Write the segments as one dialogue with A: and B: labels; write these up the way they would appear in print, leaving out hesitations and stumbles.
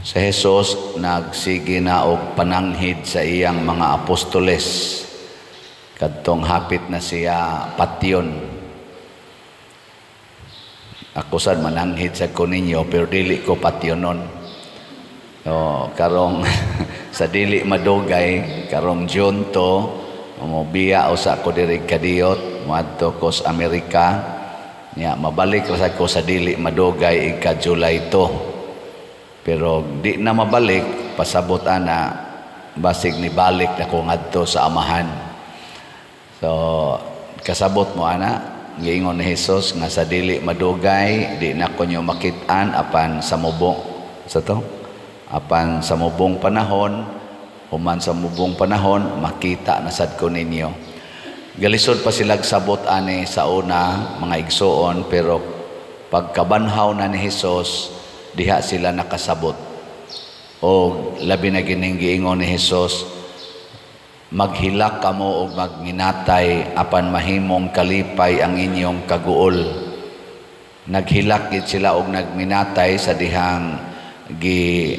A: Si Jesus nagsige na og pananghid sa iyang mga apostoles kadtong hapit na siya patyon. Ako sad mananghid sa ko ninyo, pero dili ko patyonon. So, karong sa dili madugay, karong June 2, mobiya usa ko diri kadiyot, moadto ko sa Amerika. Nya mabalik ra sad ko sa dili madugay, ika July 2. Pero di na mabalik, pasabot ana, basig ni balik na ko ngadto sa Amahan. So, kasabot mo ana, giingon ni Jesus nga sa dili madugay, di na ko nyo makit-an apan sa mubong sa to. Apan sa mubong panahon, human sa mubong panahon, makita na sad ko ninyo. Galisod pa silag sabot ani sa una, mga igsuon, pero pagkabanhaw na ni Jesus, diha sila nakasabot. O labi na gining giingon ni Jesus, "Maghilak kamo og magminatay apan mahimong kalipay ang inyong kaguol." Naghilak gid sila og nagminatay sa dihang gi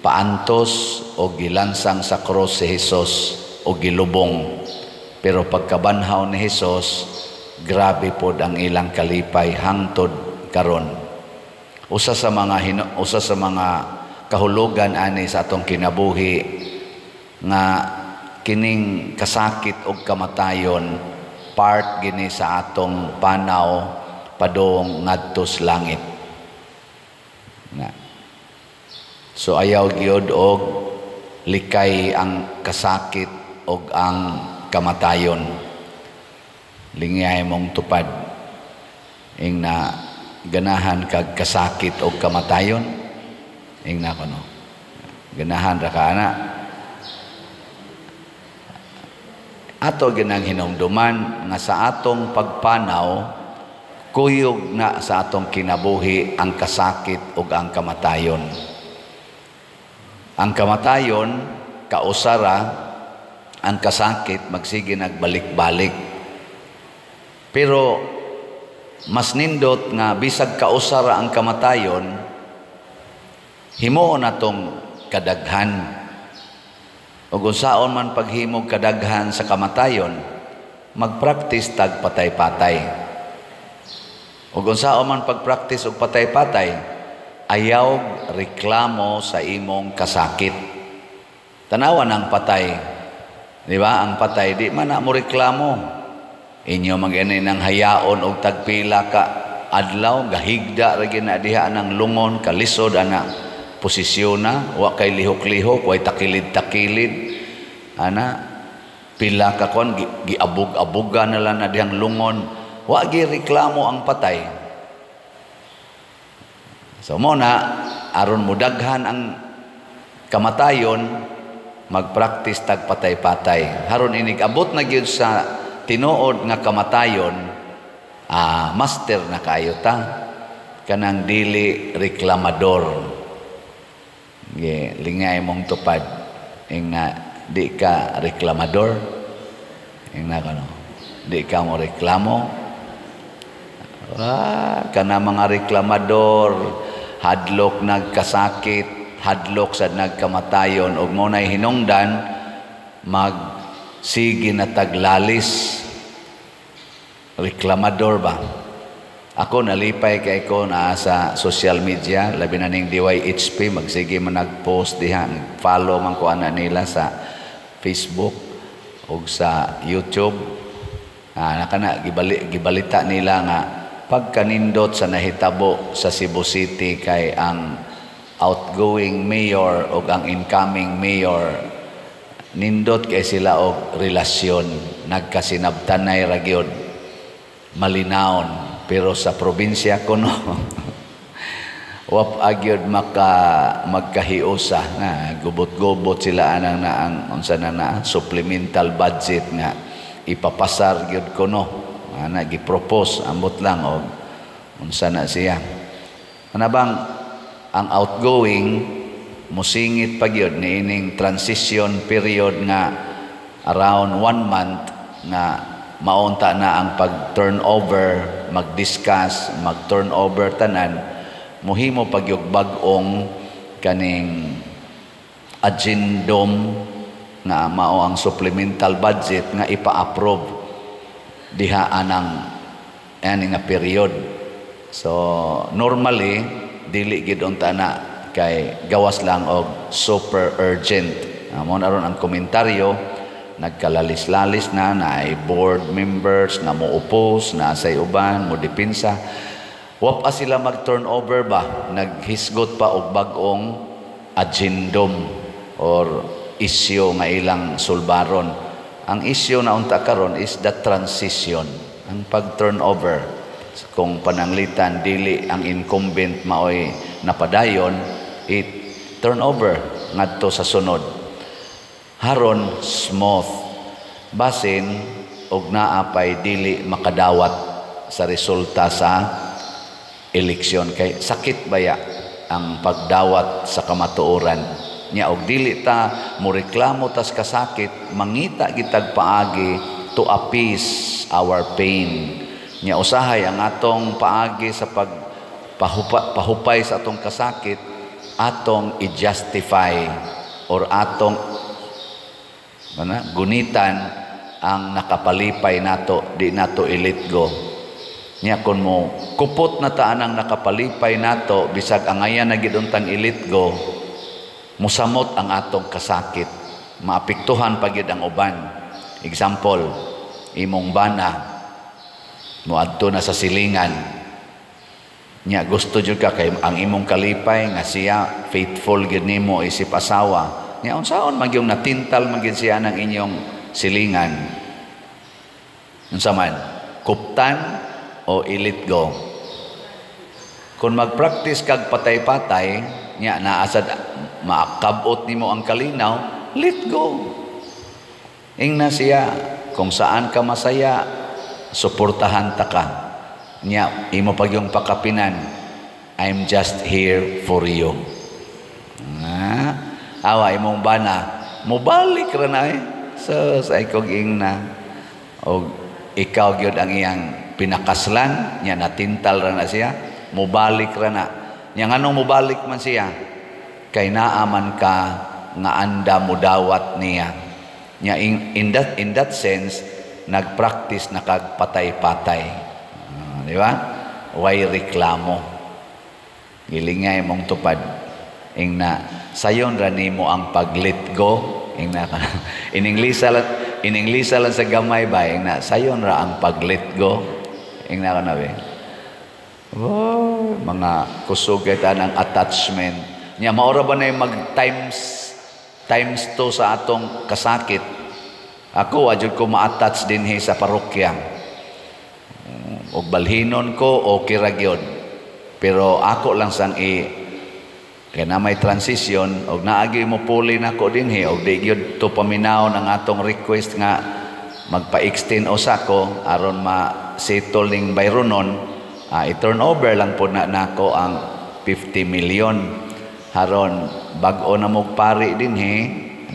A: paantos o gilansang sa krus si Jesus o gilubong. Pero pagkabanhaw ni Jesus, grabe pod ang ilang kalipay hangtod karon. Usa sa mga kahulugan ani sa atong kinabuhi nga kining kasakit og kamatayon part gini sa atong panaw padung ngadto sa langit. Na. So ayaw gyud og likay ang kasakit og ang kamatayon. Lingay mong tupad. Ing na ganahan kag kasakit og kamatayon. Ing na kono. Ganahan ra ka ana. Ato ginang hinumduman nga sa atong pagpanaw, kuyog na sa atong kinabuhi ang kasakit ug ang kamatayon. Ang kamatayon kausara, ang kasakit magsige nagbalik-balik. Pero mas nindot nga bisag kausara ang kamatayon, himuon natong kadaghan. Ug unsaon man paghimog kadaghan sa kamatayon? Magpractice tag patay-patay. Ug unsaon man pagpractice og patay-patay? Ayaw reklamo sa imong kasakit. Tanawan ang patay. Di ba? Ang patay di man na mo reklamo. Inyo man ng hayaon og tagpila ka adlaw, gahigda ra gyud na diha ng lungon, kalisod ana posisyon na, wa kay lihok-lihok, way takilid-takilid ana, pila ka kon giabog-abogan na lang na dihang lungon, wa gi reklamo ang patay. So mo na aron mudaghan ang kamatayon, magpractice tag patay-patay. Haron inig abot na gyud sa tinuod nga kamatayon, master na kayo ta kanang dili reklamador. Ge, lingay mong tupad. Ing na di ka reklamador. Ing na kano. Di ka mo reklamo. Kana mga reklamador, hadlok nagkasakit, hadlok sa nagkamatayon, ug mo nay hinungdan magsige na taglalis. Reklamador ba? Ako nalipay kay ko naa sa social media, labi na ning DYHP, magsige man nag-post diha, follow man ko ana nila sa Facebook ug sa YouTube. Nakana gibalita nila nga pagkanindot sa nahitabo sa Cebu City kay ang outgoing mayor ug ang incoming mayor nindot kay sila og relasyon, nagkasinabtanay ra gyud, malinawon. Pero sa probinsya kuno wap agyod maka magkahiusa na gubot-gubot sila anang na ang unsa na na supplemental budget nga ipapasar gyud kuno ana, gi-propose, ambot lang og unsa na siya. Ana bang ang outgoing musingit pa gyud niining transition period nga around one month nga maunta na ang pag-turnover, mag-discuss, mag-turnover tanan, muhimo pagyug bag-ong kaning addendum nga mao ang supplemental budget nga ipa-approve diha anang ani nga period. So normally dili gid unta na kay gawas lang og super urgent. Mo na ron ang komentaryo, nagkalalis-lalis na naay board members nga mo-oppose, na say uban mo depensa. Wa pa sila mag-turnover ba, naghisgot pa og bag-ong addendum or issue nga ilang sulbaron. Ang issue na unta karon is the transition, ang pag-turnover. Kung pananglitan dili ang incumbent maoy napadayon, it turnover ngadto sa sunod. Haron smooth. Basin og naa pay dili makadawat sa resulta sa eleksyon, kay sakit baya ang pagdawat sa kamatuoran. Nya og dili ta mo reklamo tas kasakit, mangita gitag paagi to appease our pain. Nya usahay ang atong paagi sa pag pahupay sa atong kasakit, atong i-justify or atong ana, gunitan ang nakapalipay nato, di nato i-let go. Nya kun mo kupot na ta anang nakapalipay nato, bisag angayan na gid untang i-let go, musamot ang atong kasakit, maapektuhan pa gyud ang uban. Example, imong bana moadto na sa silingan. Nya gusto jud ka kay ang imong kalipay nga siya faithful gyud nimo isip asawa. Nya unsaon man gyud natintal man gyud siya ng inyong silingan. Unsa man? Kuptan o i-let go? Kung mag-practice kag patay-patay, nya naasad maakabot nimo ang kalinaw, let go. Ingna siya, kung saan ka masaya, suportahan ta ka. Nya, imo pag yung pakapinan, "I'm just here for you." Ah, awa, imong bana, mubalik ra na eh. So, sa ikog ingna. O ikaw gyud ang iyang pinakaslan, nya natintal ra na siya, mubalik ra na. Nya nganong mubalik man siya? Kay naaman ka nga anda mudawat niya. Nya in that sense, nagpractice na kag patay-patay. Di ba? Way reklamo. Gilingay mong tupad. Ingna sayon ra nimo ang pag-let go. Ingna ka. In English lang sa gamay ba, ingna sayon ra ang pag-let go. Ingna ka na ba? Oh, mga kusog kay ng attachment. Nya maora ba na yung mag times times 2 sa atong kasakit? Ako, wa jud ko ma-attach dinhi sa parokya. Og balhinon ko, okay ra gyud. Pero ako lang sang i kay na may transition og naagi mo puli nako dinhi og di gyud to paminawon ang atong request nga magpa-extend usa ko aron ma-settle ning bayronon, i-turn over lang po na nako ang 50 million haron bag-o na mo pari dinhi.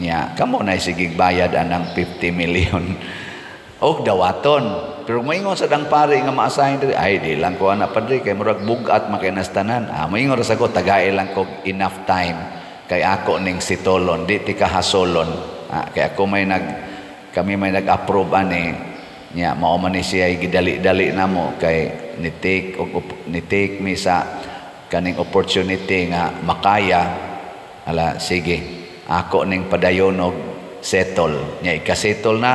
A: Nya kamo na sigig bayad anang 50 million og dawaton. Pero moingon sa dang pari nga ma-assign diri, "Ay, di lang ko ana, padre, kay murag bugat makinas tanan." Ah, moingon ra sa ko, tagai lang ko enough time kay ako ning sitolon, di ti kahasolon. Ah, kay ako may nag kami may nag-approve ani. Nya mao man ni siya gidali-dali namo kay ni take mi sa kaning opportunity nga makaya. Ala, sige, ako ning padayon og settle. Nya ika-settle na,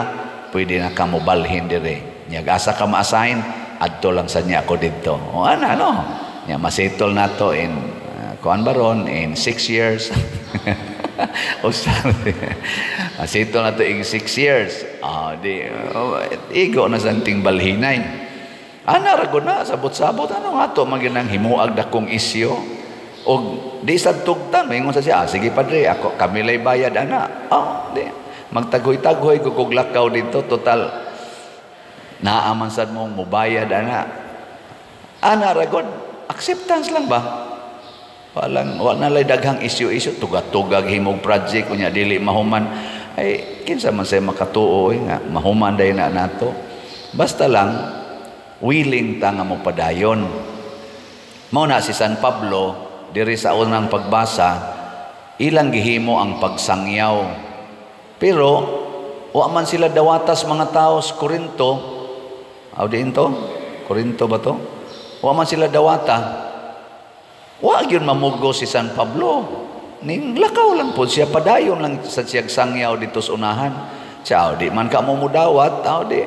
A: pwede na ka mobalhin dire. Nya asa ka ma-assign, adto lang sa niya ako didto. O ana no, nya masettle na to in kuan baron in 6 years. O sabi, masettle na to in 6 years. Ah, di oh, igo na sa ting balhinay. Ana ra gud na, sabot-sabot. Ano nga to maginang himuag dakong isyu og di sad tugtan. Maingon sa siya, "Ah, sige padre, ako kami lay bayad ana." Oh, di magtagoy-tagoy ko kog lakaw dito, total naa man sad mong mubayad ana. Ana ra gud, acceptance lang ba. Walang wa na lay daghang issue-issue, tuga-tugag himog project unya dili mahuman. Ay, kinsa man say makatuo eh, nga mahuman day na nato. Basta lang willing ta nga mopadayon. Mao na si San Pablo diri sa unang pagbasa. Ilang gihimo ang pagsangyaw. Pero wa man sila dawatas mga tao sa Korinto. Aw diin to? Korinto ba to? Wa man sila dawata. Wa gyud mamugo si San Pablo. Ning lakaw lang po siya, padayon lang sa siyag sangyaw dito sa unahan. Ciao, di man ka mo mudawat, aw di.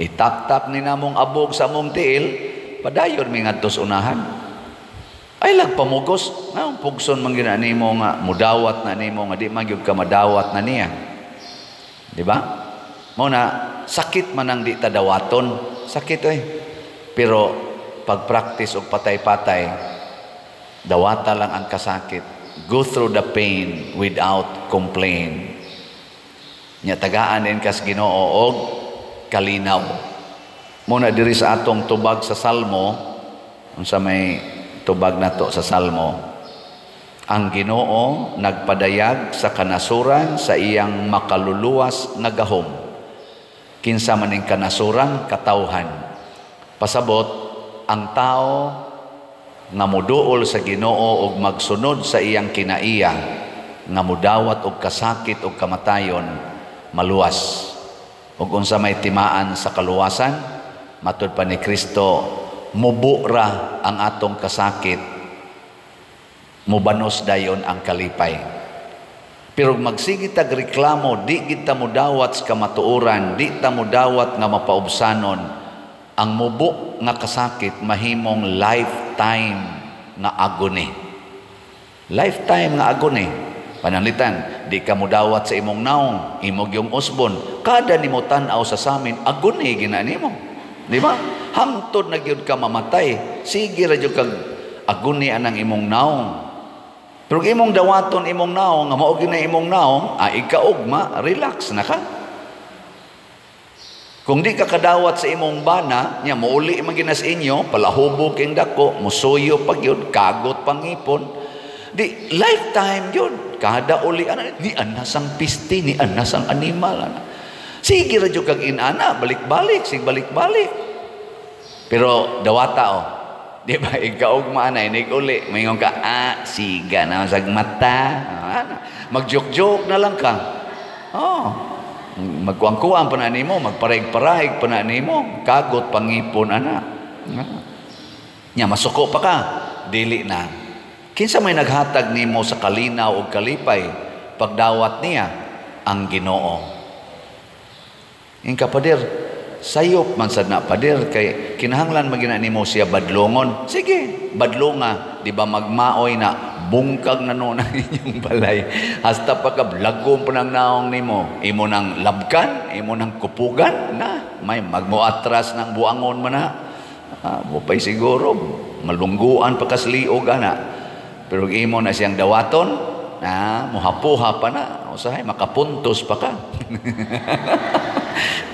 A: Itak-tak ni namong abog sa mong tiil, padayon mi ngadto sa unahan. Ay lag pamugos, nga pugson man gyud nimo nga mudawat na nimo nga di man gyud ka madawat na niya. Di ba? Mao na sakit man ang di ta dawaton, sakit oy. Pero pag-practice og patay-patay, dawata lang ang kasakit. Go through the pain without complain. Nya tagaan din kas Ginoo og kalinaw. Muna diri sa atong tubag sa Salmo, unsa may tubag nato sa Salmo? Ang Ginoo nagpadayag sa kanasuran sa iyang makaluluwas nga gahom. Kinsa man ning kanasuran? Katawhan. Pasabot, ang tao nga moduol sa Ginoo og magsunod sa iyang kinaiya, nga mudawat og kasakit og kamatayon, maluwas. Ug unsa may timaan sa kaluwasan? Matud pa ni Kristo, mubura ang atong kasakit, mubanos dayon ang kalipay. Pero magsige tag reklamo, di gid ta modawat sa kamatuoran, di ta modawat nga mapaubsanon, ang mubo nga kasakit mahimong lifetime nga agony. Lifetime nga agony. Pananglitan, di ka modawat sa imong naong, imong yung usbon, kada nimo tan-aw sa samin, agony gina nimo. Di ba? Hangtod na gyud ka mamatay, sige ra gyud kag agony anang imong naong. Pero imong dawaton imong naong, nga mao gyud na imong naong, ikaugma, relax na ka. Kung di ka kadawat sa imong bana, nya mouli man ginas inyo, palahubog king dako, musuyo pa gyud, kagot pangipon. Di lifetime gyud. Kada uli ana ni anas ang piste, ni anas ang animal ana. Sige ra jud kag inana, balik-balik, sig balik-balik. Pero dawata oh. Di ba ikaugma ana inig uli, maingon ka, siga na sag mata. Ana, mag-joke-joke na lang ka. Oh. Magkuang-kuang pa na nimo, magpareg-parahig pa na nimo, kagot pangipon ana. Nya masuko pa ka, dili na. Kinsa may naghatag nimo sa kalinaw ug kalipay pagdawat niya? Ang Ginoo. Ingka pader, sayop man sad na pader kay kinahanglan man gina nimo siya badlongon. Sige, badlonga, di ba magmaoy na bungkag na noon ang inyong balay. Hasta pa ka lagom pa ng naong nimo, imo nang labkan, imo nang kupugan na, may magmoatras ng buangon man na. Bupay siguro malungguan pa kasliog ana. Pero imo na siyang dawaton, na muhapuha pa na, usahay makapuntos pa ka.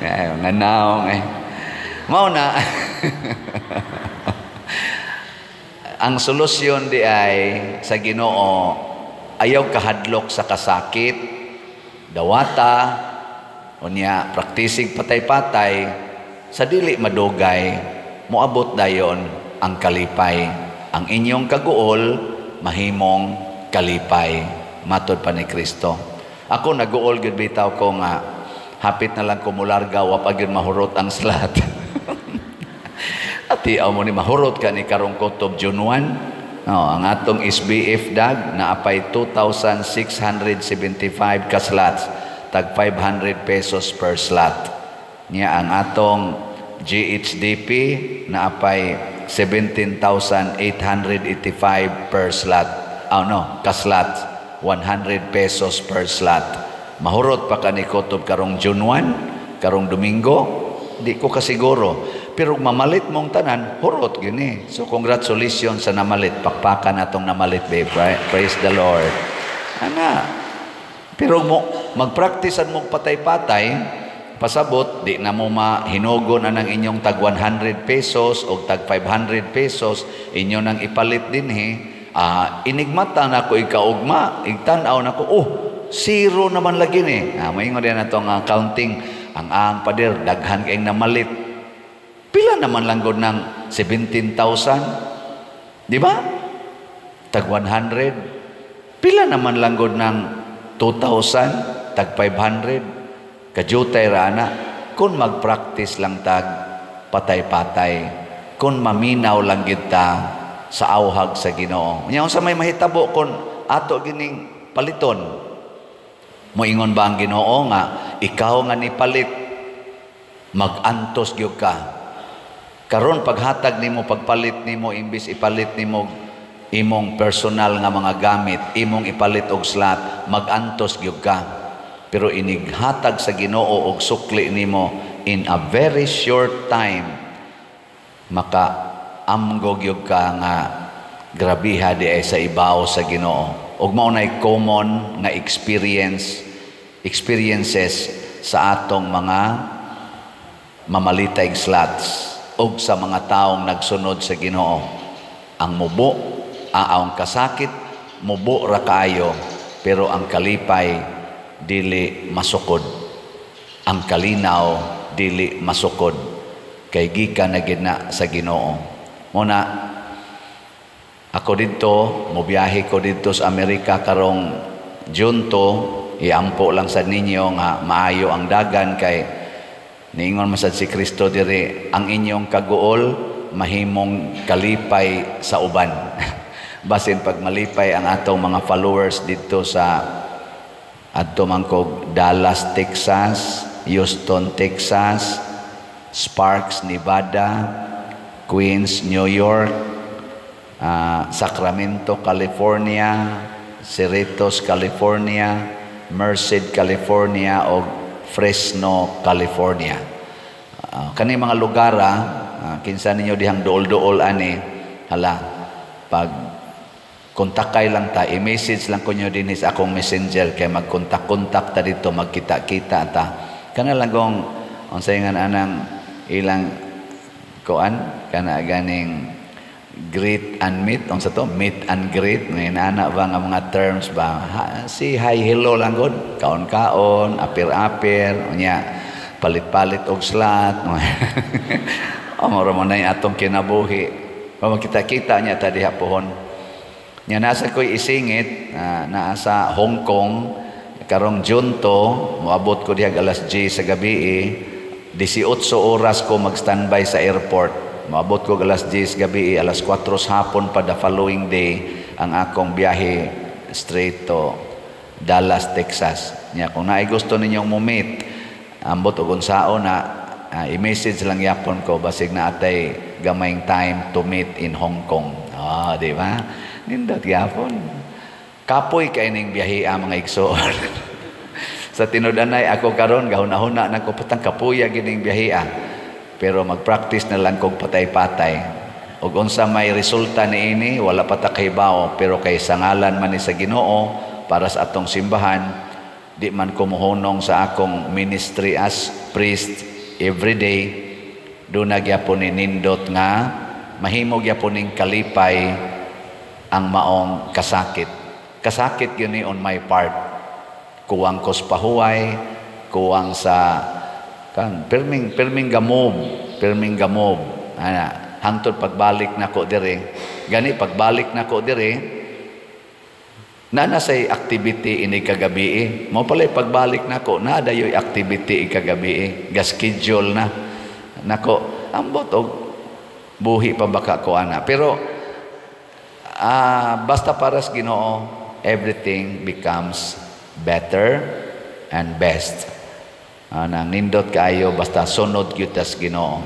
A: Ay, nga naong eh. Mao na ang solusyon di ay sa Ginoo, ayaw kahadlok sa kasakit, dawata, unya praktisig patay-patay, sa dili madugay, moabot dayon ang kalipay. Ang inyong kaguol mahimong kalipay, matod pa ni Kristo. Ako naguol gyud bitaw ko nga hapit na lang ko mularga, wa pa gyud mahurot ang slot. Ati aw mo ni mahurot ka ni karong kutob June 1. No, ang atong SBF dag naapay 2,675 ka slots, tag 500 pesos per slot. Nya ang atong GHDP naapay 17,885 per slot. Oh no, ka slot, 100 pesos per slot. Mahurot pa ka ni kutob karong June 1, karong Domingo, di ko kasiguro. Pero mamalit mong tanan, hurot gini. So congratulations sa namalit. Pakpakan atong namalit, babe. Right? Praise the Lord. Ana. Pero mo magpraktisan mong patay-patay, pasabot, di na mo mahinugon anang inyong tag 100 pesos o tag 500 pesos, inyo nang ipalit dinhi. Inigmata na ko ikaugma, igtan-aw na ko, oh, zero naman lagi ni. Maingon din na itong accounting, ang pader, daghan kayong namalit. Pila naman lang gud ng 17,000? Di ba? Tag 100. Pila naman lang gud ng 2,000 tag 500, kajutay ra ana kung mag-practice lang tag patay-patay, kung maminaw lang gid ta sa awhag sa Ginoo. Nya unsa may mahitabo kung ato gining paliton? Moingon ba ang Ginoo nga ikaw nga nipalit, mag-antos gyud ka? Karon paghatag nimo, pagpalit nimo, imbis ipalit nimo imong personal nga mga gamit, imong ipalit og slot, mag-antos gyud ka. Pero inighatag sa Ginoo og sukli nimo in a very short time, maka amgo gyud ka nga grabiha di ay sa ibaw sa Ginoo. Ug mao nay common nga experiences sa atong mga mamalitay slots ug sa mga taong nagsunod sa Ginoo. Ang mubo, ang kasakit, mubo ra kaayo, pero ang kalipay dili masukod. Ang kalinaw dili masukod kay gikan na gid na sa Ginoo. Muna ako didto, mobiyahe ko didto sa Amerika karong June 2. Iampo lang sa ninyo nga maayo ang dagan kay niingon man sad si Kristo diri, ang inyong kaguol mahimong kalipay sa uban. Basin pag malipay ang atong mga followers didto sa adto man kog Dallas, Texas, Houston, Texas, Sparks, Nevada, Queens, New York, Sacramento, California, Cerritos, California, Merced, California o Fresno, California. Kani mga lugar, kinsa ninyo dihang duol-duol ani, hala, pag kontakay lang ta, i-message lang ko nyo din sa akong Messenger kay magkontak-kontak ta dito, magkita-kita ta. Kana lang kung unsay nga anang ilang kuan kana ganing greet and meet, unsa to, meet and greet, may ana ba nga mga terms ba? Ha, si hi, hello lang gud, kaon-kaon, apir-apir, unya palit-palit og slot. O mao mo na yung atong kinabuhi. O magkita-kita niya ta diha pohon. Nya nasa ko'y isingit, naa sa Hong Kong karong June 2, moabot ko diha alas 10 sa gabi eh. 18 oras ko mag-standby sa airport. Moabot ko alas 10 gabi, alas 4 sa hapon pa the following day ang akong biyahe straight to Dallas, Texas. Nya kung naay gusto ninyong mo-meet, ambot og unsaon na, i-message lang yapon ko, basig na atay gamayng time to meet in Hong Kong. Ah, di ba? Nindot gyapon. Kapoy kay ning biyahe ang mga igsoon. Sa tinud-anay ako karon gahuna-huna na ko, patang kapuya gining biyahe. Pero mag-practice na lang kog patay-patay. Ug unsa may resulta niini, wala pa ta kahibaw, pero kay sa ngalan man ni sa Ginoo para sa atong simbahan, di man ko mohunong sa akong ministry as priest every day, duna gyapon ni nindot nga mahimo gyapon ning kalipay ang maong kasakit. Kasakit yun ni on my part. Kuwang kos pahuway, kuwang sa kan pirming pirming gamob, pirming gamob. Ana, hangtod pagbalik nako dire. Gani pagbalik nako dire, na say activity ini kagabi eh. Mao pala pagbalik nako, na dayoy activity kagabi eh. Ga-schedule na. Nako, ambot og buhi pa baka ko ana. Pero basta para sa Ginoo, everything becomes better and best. Nang nindot kaayo basta sunod gyud tas Ginoo.